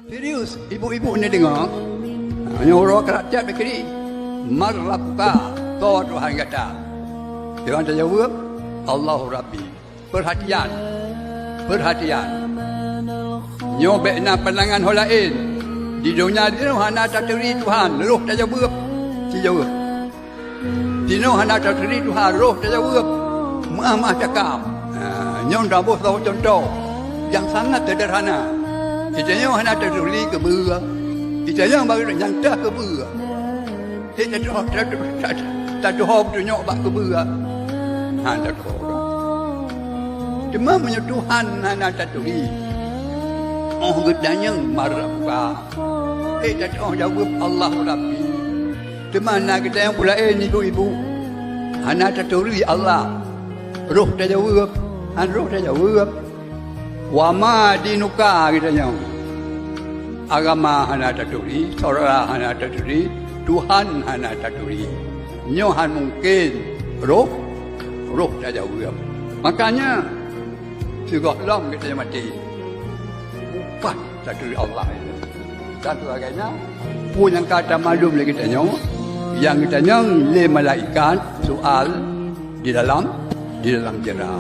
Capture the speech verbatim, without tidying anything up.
Serius, ibu-ibu neudeungoe? Nyoe uroe karab that bak kiri. Man Rabbuka, soe Tuhan gata? Tuhan tajaweueb, Allahu Rabbi. Peurhatian, peurhatian. Nyoe bék na pandangan ho laén. Di donya jinoe hana taturi Tuhan, roh tajaweueb, sijaweueb. Jinoe hana taturi Tuhan, roh tajaweueb, meuah-meuah takam. Ha, nyoe taboh saboh cuntoh nyang sangat seudeurhana. Geutanyoe hana taturi keubeue, geutanyoe baru nyang teuh keubeue. Hei, tatuho, tatuho, tatuho peutunyok bak keubeue. Hana tatuho. Teuma meunyoe Tuhan hana taturi, óh geutanyoe marah buka. Hei, tatuho jaweueb Allahu Rabbi. Teuma na geutanyoe peue laén ibu-ibu. Hana taturi Allah. Roh tajaweueb, han roh tajaweueb. Wa ma dinuka geutanyoe. Agama hana taturi, syedara hana taturi, Tuhan hana taturi. Nyoe han mungken roh, roh tajaweueb. Makanya, sigohlom geutanyoe maté, upat taturi Allah. Dan sebagainya, peue nyang ka tamalum lé geutanyoe, nyang geutanyoe lé malaikat soal di dalam, di dalam jera.